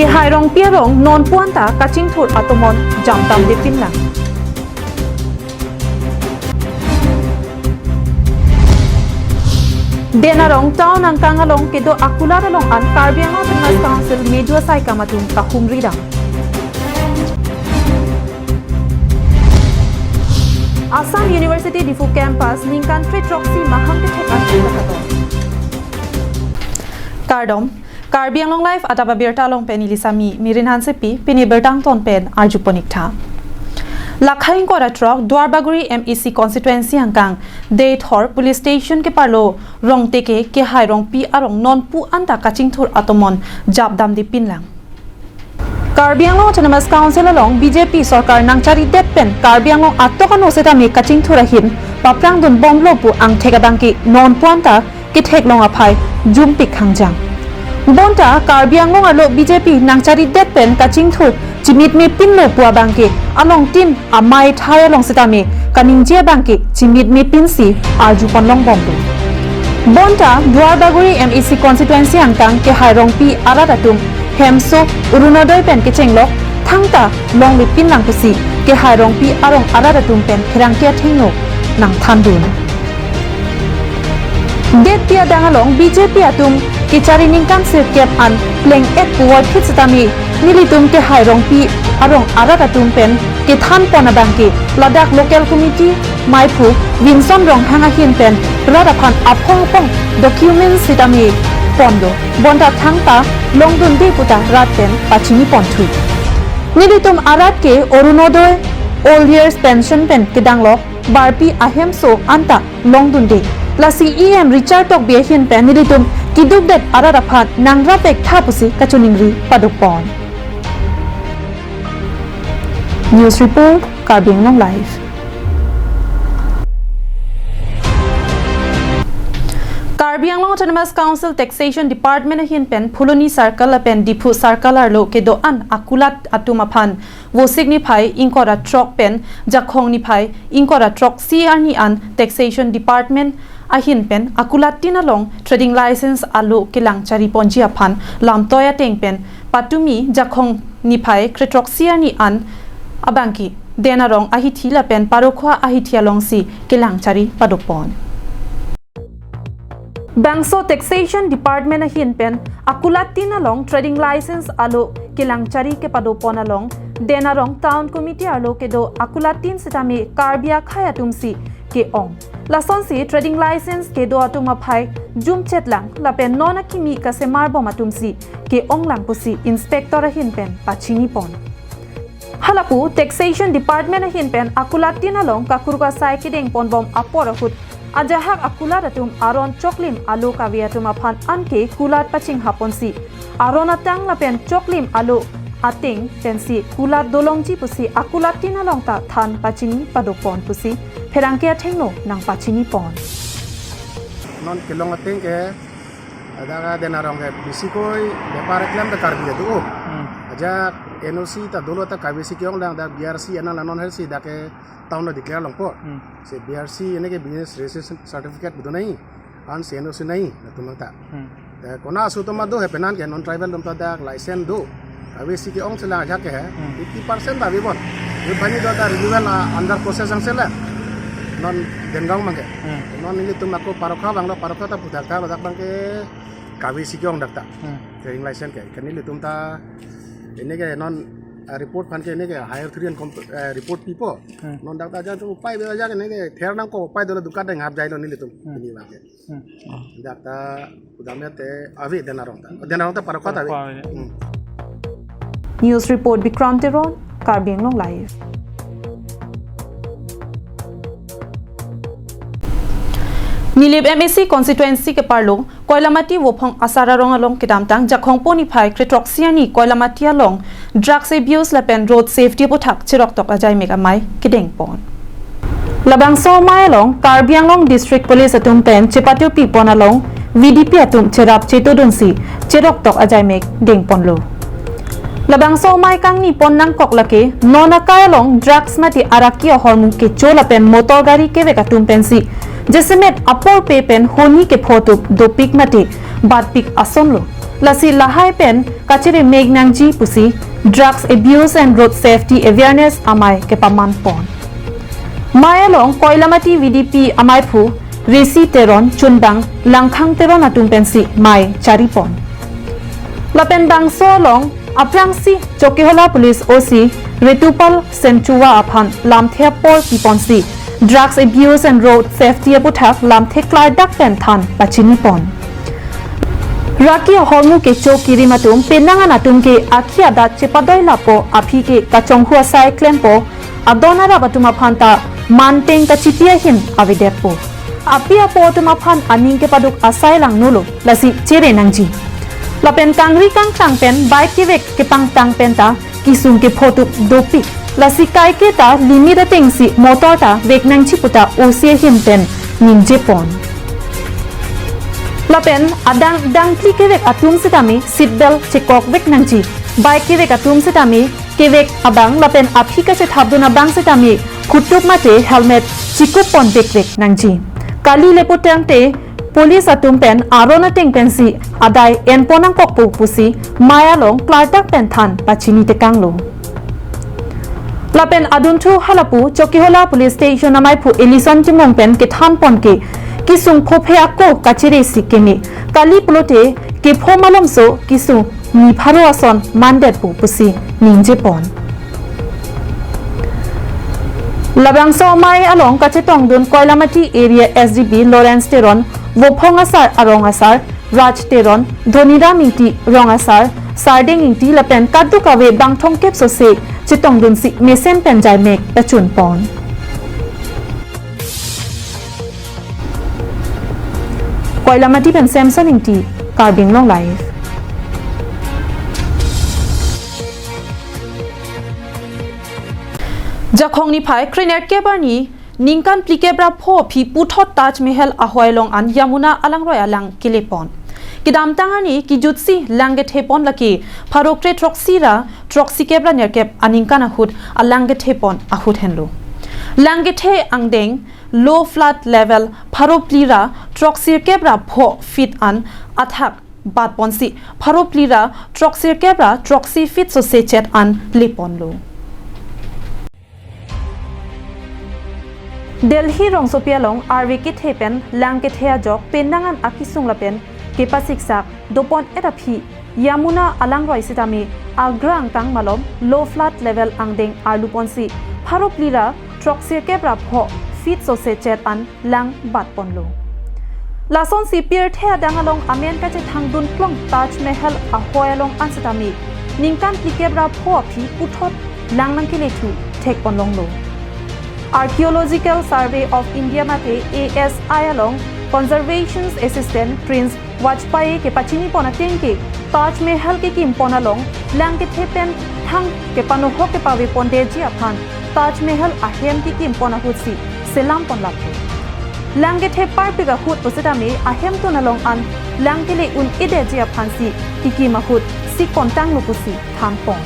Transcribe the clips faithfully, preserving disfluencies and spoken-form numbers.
Kehai Rongpi arong non pu anta kachingthur atomon jamdamde pinlang. Den Arong town angkang along kedo akulat along an Karbi Anglong Autonomous Council media saikam atum kahumri dam. Assam University Diphu campus ningkan three throksi mahang kethek an kakaton. Kardom, Karbi Anglong Live adap abirta along pen neli sami Mirin Hansepi, pini birta angton pen arjuponik tha. Lakha ingkoi ra throk Duarbagori M A C constituency angkang Deithor Police Station keparlo Rongteke Kehai Rongpi arong non pu anta kachingthur atomon jamdamde pinlang. Karbi Anglong Autonomous Council along B J P sorkar nangcharidet pen Karbi Anglong atok ano setame kachingthur ahin paprangdun bomlo pu angthek abangke non pu anta ketheklong aphai jumpik hangjang. Bonta Karbi Anglong arlo B J P nangcharidet pen kachingthur chimitme pinlo pu abangke alongtin amei thai along setame kaningje abangke chimitme pinsi arjuponlong bomlo. Bonta Duarbagori M A C constituency angkang Kehai Rongpi arat atum hemso Orunodoi pen kechenglok thangta longle pinlang pusi Kehai Rongpi arong arat atum pen pherangke athengno nangthandun. Detpi adang along B J P atum kechari ningkan sirkep an pleng-et puvoit phit setame nelitum Kehai Rongpi arong arat atum pen kethanpon abangke ladak local committee maiphu Vinson Ronghang ahin pen rat aphan aphong aphong document setame ponlo. Bonta thangta longdunde puta rat pen pachiniponthu. Nelitum arat ke Orunodoi, old years pension pen kedanglok barpi ahemso anta longdunde. Lasi E M Richard Tokbi ahin pen nelitum kidukdet arat aphan nangrapek tha pusi kachiningri padopon. News report, Karbi Anglong Live. Karbi Anglong Autonomous Council Taxation Department ahin pen Phuloni Circle lapen Diphu Circle arlo kedo-an akulat atum aphan Vosik niphai ingkoi ra throk pen Jakhong niphai ingkoi ra throksi arni an Taxation Department ahin pen akulat tin along trading license alo kelang chariponji aphan lamtoi ateng pen patumi Jakhong niphai kre throksi arni an abangke Den Arong ahithi lapen Parokhowa ahithi alongsi kelang chari padopon. Bangso Taxation Department ahin pen akulat tin along trading license alo kelang chari kepadopon along Den Arong Town Committee arlo kedo akulat tin setame Karbi akhei atumsi ke-ong. Lasonsi trading license kedo atum aphai jumchetlang lapen non akimi kasemarbom atumsi ke-onglang pusi inspector ahin pen pachinipon. Halapu Taxation Department ahin pen akulat tin along kakuruk asai kedengponbom apor ahut ajahak akulat atum aron choklim alo kave atum aphan anke kulat pachinghaponsi aron atang lapen choklim alo ateng pensi kulat dolongji pusi akulat tin along ta than pachini padopon pusi pherangke athengno nangpachinipon. Non kelong ateng ke ada ka Den Arong ke bisi koi bepar keklem ta Karbi adu. Hmm. Ajak N O C ta dolo ta Karbi si ke-ongdang, dak B R C anang la non hersi dak ke town lo declare longpo. Hmm. Si B R C ene ke business registration certificate budu nai. An si N O C nai, latum ta. Hmm. Te kona aso atum do he penan ke non tribal atum ta dak license do. Karbi si ke-ong selang ajak ke he. Hmm. Fifty percent ta avepon. Ye pani do ta renewal, ah, under process angse la. Non Dengaon abangke. Hmm. Non nelitum ako Parokhowa abang lo, Parokhowa ta pudak ta, ladak abangke Karbi si ke-ongdak ta. Hmm. Trading license ke. Ke nelitum ta ene ke non, ah, report aphan ke ene ke higher authority an komp-, eh, report pipo. Hmm. Non dak ta ajak tu upai be ajak ene ke ther nangkok upai dolo dukan deng hap jailo nelitum. Hmm. Pini abangke. Hmm. Dak ta pudamya te ave Den Arong ta. Den Arong ta Parokhowa ta ave. Parokhowa ave. Hmm. News report Bikram Teron, Karbi Anglong Live. Nilip M A C constituency keparlo Koilamati Vophong Asar Arong along kedamtang Jakhong po niphai kre throksi arni Koilamati along drugs abuse lapen road safety aputhak cheroktok ajaimek amei kedengpon. Labangso amei along Karbi Anglong District Police atum pen chepatupipon along V D P atum cherap chetodunsi cheroktok ajaimek dengponlo. Labangso amei kangnipon nangkok lake non akai along drugs mate araki ahormu kecho lapen motor gari kevek atum pensi jasemet apor pe pen honi kepho tup dopik mate batpik asonlo. Lasi lahai pen kachere mek nangji pusi Drugs Abuse and Road Safety Awareness amei kepaman pon. Mei along Koilamati V D P ameiphu Resi Teron chunbang Langkhang Teron atum pensi mei chari pon. Lapen bangso along aphrangsi Chokihola Police O C Ritupal Senchua aphan lamthe apor pi ponsi Drugs Abuse and Road Safety aputhak lamthe klardak pen than pachini pon. Raki ahormu kecho kirim atum penang an atum ke akhi adat chepadoi lapo, aphi ke kachonghu asai klempo, adon arap atum aphan ta manteng kachipi ahin avedetpo. Api apo atum aphan aning kepaduk asai langno lo, lasi chere nangji. Lapen kangri kangklang pen bike kevek kepangtang pen ta kisung kepho tum dopik. Lasi kaike ta limit atengsi motor ta vek nangji pu ta O C ahin pen ningje pon. Lapen adang dangphli kevek atum sitame seat belt chekok vek nangji. Bike kevek atum sitame kevek abang lapen aphi kachethapdun abang sitame khutup mate helmet chikup pon vek vek nangji. Kali lepo tangte police atum pen aron ateng pensi adai en pon nangkokpo pusi mei along klardak pen than pachini tekanglo. Lapen adunthu halapu Chokihola Police Station ameiphu Ellison Timung pen kethan pon ke kisung phophe ako kachere si keme. Kali pulote kepho malomso kisung ni pharo ason mandetpo pusi ningje pon. Labangso mei along kachetongdun Koilamati area S D P Lawrence Teron, Vophong asar arong asar Raj Teron, Dhoniram Ingti rong asar Sardeng Ingti lapen kadokave bang thomkep sose chetongdunsi mesen pen jaimek pachun pon. Koilamati pen Samson Ingti, Karbi Anglong Live. Jakhong niphai krenerkep arni ningkan phlikep ra pho aphi puthot Taj Mahal ahoi along an Yamuna alangroi alang kele pon. Kedamtang arni kejutsi lang kethe pon lake pharo kre throksi ra throksikep ra nerkep aningkan ahut alang kethe pon ahut henlo. Lang kethe angdeng low flood level pharo phli ra throksirkep ra pho feet an athak bat ponsi pharo phli ra throksirkep ra throksi feet sose chet an le ponlo. Delhi rongsopi along arve kethe pen lang kethe ajok penang an akesung lapen kepasiksak dopon et aphi Yamuna alangroi sitame Agra angkang malom low flood level angdeng arlu ponsi pharo phli ra throksirkep ra pho feet sose chet an lang bat ponlo. Lasonsi pirthe adang along amen kachethangdun plong Taj Mahal ahoi along an sitame ningkan phlikep ra pho aphi puthot lang nangkelethu thek pon longlo. Archaeological Survey of India mate A S I along Conservation Assistant Prince Vajpayee kepachini pon ateng ke Taj Mahal kekim pon along lang kethe pen thang kepanohok kepave pondetji aphan Taj Mahal ahem kekim pon ahutsi selam pon laplo. Lang kethe parpik ahut pusitame ahemtun along an lang kele un-edetji aphansi kekim ahut sik pon tanglo pusi than pon.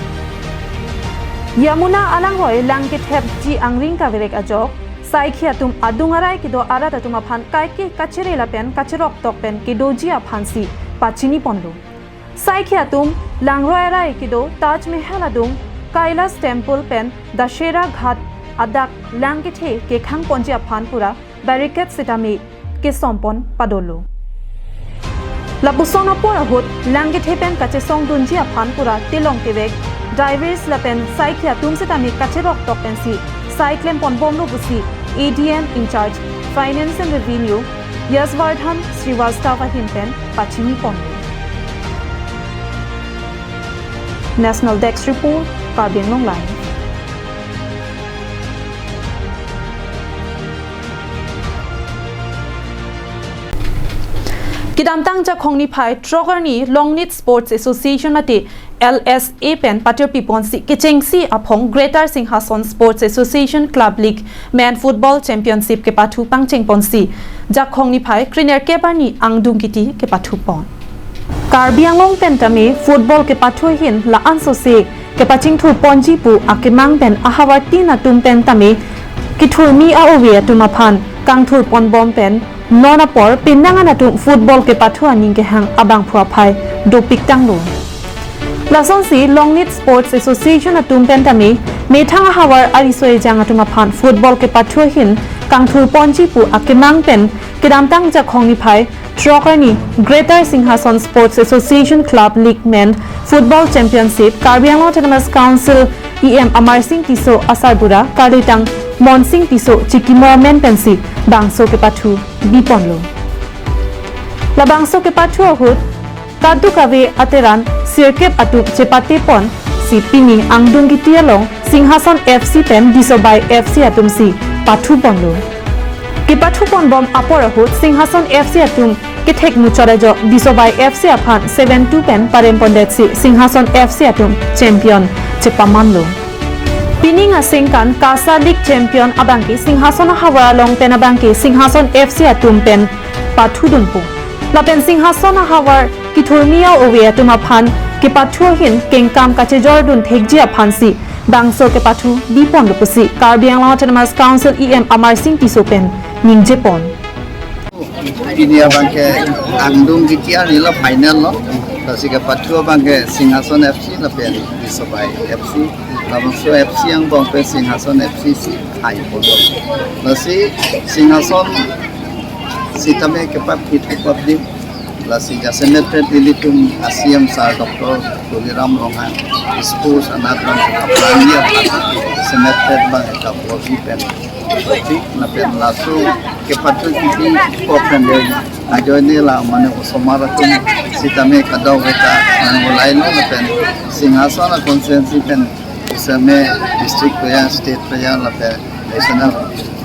Yamuna alangroi lang kethepji angring kaverek ajok saikhi atum adung arai kedo arat atum aphan kaike kachere lapen kacherok tok pen kedoji aphansi pachini ponlo. Saikhi atum langroi arai kedo Taj Mahal adung Kailash Temple pen Dashera Ghat adak lang kethe kekhang ponji aphan pura barricade sitame kesom pon padolo. Lapuson apor ahut lang kethe pen kachesongdunji aphan pura telong kevek divers lapen saikhi atum sitame kacherok tok pensi sai klem pon bomlo pusi A D M in charge Finance and Revenue Yashwardhan Srivastava ahin pen pachini pon. National Desk Report, Karbi Anglong Live. Kedamtang Jakhong niphai throk arni Longnit Sports Association mate L S A pen patirpi ponsi kechengsi aphong Greater Singhason Sports Association Club League Men Football Championship kepathu pangcheng ponsi Jakhong niphai krenerkep arni angdung kiti kepathu pon. Karbi Anglong pen tame football kepathu ahin la-an sose kepachingthur ponji pu akemang pen ahavar tin atum pen tame kethurmi a-ove atum aphan kangthur ponbom pen non apor penang an atum football kepathu aning kehang abangphu aphai dopik tanglo. Lasonsi Longnit Sports Association atum pen tame methang ahavar ariso ejang atum aphan football kepathu ahin kangthur ponji pu akemang pen kedamtang Jakhong niphai throk arni Greater Singhason Sports Association Club League Men Football Championship Karbi Anglong Autonomous Council E M Amarsing Tisso asarbura karlitang Monsing Tisso chikimo amen pensi bangso kepathu biponlo. Labangso kepathu ahut kadokave ateran sirkep atum chepate ponsi pini Angdung Kiti along Singhason F C pen Disobai F C atumsi pathu ponlo. Kepathu ponbom apor ahut Singhason F C atum kethek muchot ajok Disobai F C aphan seven two pen parem pondetsi Singhason F C atum champion chepamanlo. Pining asengkan KASA League champion abangke Singhason ahavar along pen abangke Singhason F C atum pen pathudunpo. Lapen Singhason ahavar kithurmi a-ove atum aphan kepathu ahin kengkam kachejordun thekji aphansi bangso kepathu biponlo pusi Karbi Anglong Autonomous Council E M Amarsing Tisso pen ningjepon. Pini abangke Angdung Kiti arni lo final lo. Lasi kepathu abangke Singhason F C lapen Disobai F C. Labangso F C angbong pen Singhason F C si hai polo. Lasi Singhason sitame kepaphit kepapdim. Lasi jasemet pen ilitum a-C M sir Doctor Tuliram Ronghang sports anat bang kaplang ya, jasemet pen bang kaposi pen. Lapen laso kepathu kipi ko pen de ajoine la mane osomar atum sitame kadokave ta nangvai lo lapen Singhason a-constituency pen sitame district player, state player lapen national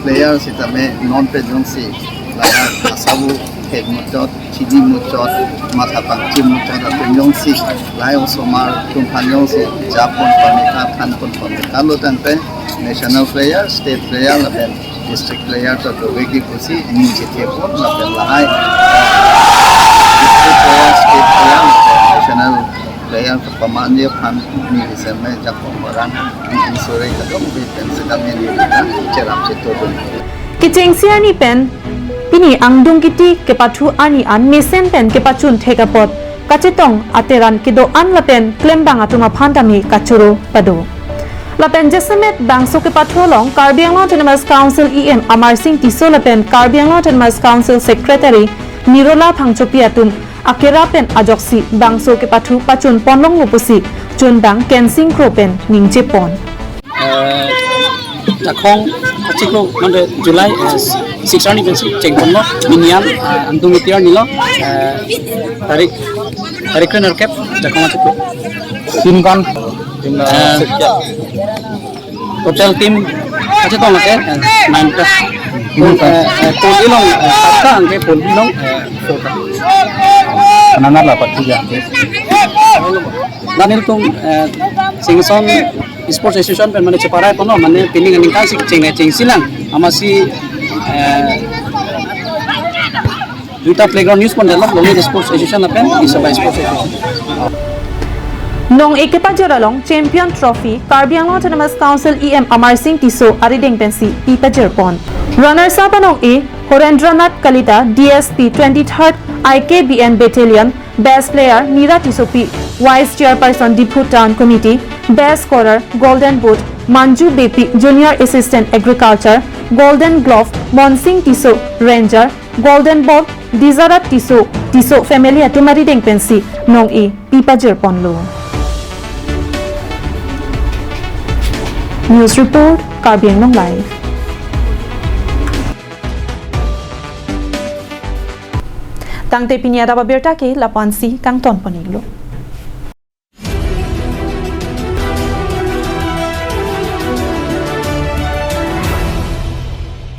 player sitame non pen jongsi la asabu thek muchot, chini muchot, matha pangchim muchot atum jongsi lahai osomar atum aphan jongsi japon pameka, thanpon pameka lo tangte national player, state player lapen district player ta doveki pusi ningje thepon lapen lahai district player, state player lapen national player kepamanji aphan ni seme Jakhong Baran ni isore kadokave pen sitame ni cherap chetodun. Kechengsi arni pen pini Angdung Kiti kepathu arni an mesen pen kepachun thek apot kachetong ateran kedo-an lapen klembang atum aphan tame kachoro pado. Lapen jasemet bangso kepathu along Karbi Anglong Autonomous Council E M Amarsing Tisso lapen Karbi Anglong Autonomous Council Secretary Nirola Phangchopi atum akera pen ajoksi bangso kepathu pachun ponlonglo pusi chunbang Kensing Kro pen ningjepon. Eh, Jakhong achiklo mande July, eh, six arni pensi chengponlo, minian, eh, Angdung Kiti arni lo, eh, tarik, tarik kre-nerkep Jakhong achiklo. Team kon? Team, eh, total team kachetong lake, eh, nine ta. Team kon? Eh, eh, pool A along, eh, sat ta, anke pool B along, eh, four ta. Penang an la pathu ya. Nelitum, eh, Singhason Sports Association pen mane cheparai ponlo, mane pining aningkan si chengle chengsilang amatsi, eh, duita playground use pondetlo, Longnit Sports Association lapen Disobai Sports Association. Non-e kepajor along Champion Trophy Karbi Anglong Autonomous Council E M Amarsing Tisso arideng pensi pipajirpon. Runners up anong-e Horendranath Kalita, D S P twenty-third I K B N Battalion, Best player Nira Tissopi, Vice Chairperson Diphu Town Committee, Best scorer Golden Boot Manju Beypi, Junior Assistant Agriculture, Golden Glove Monsing Tisso, Ranger, Golden Ball Dizarat Tisso, Tisso family atum arideng pensi non-e pipajirponlo. News report, Karbi Anglong Live. Tangte pini adap abirta ke lapu-ansi kangton pon-iklo.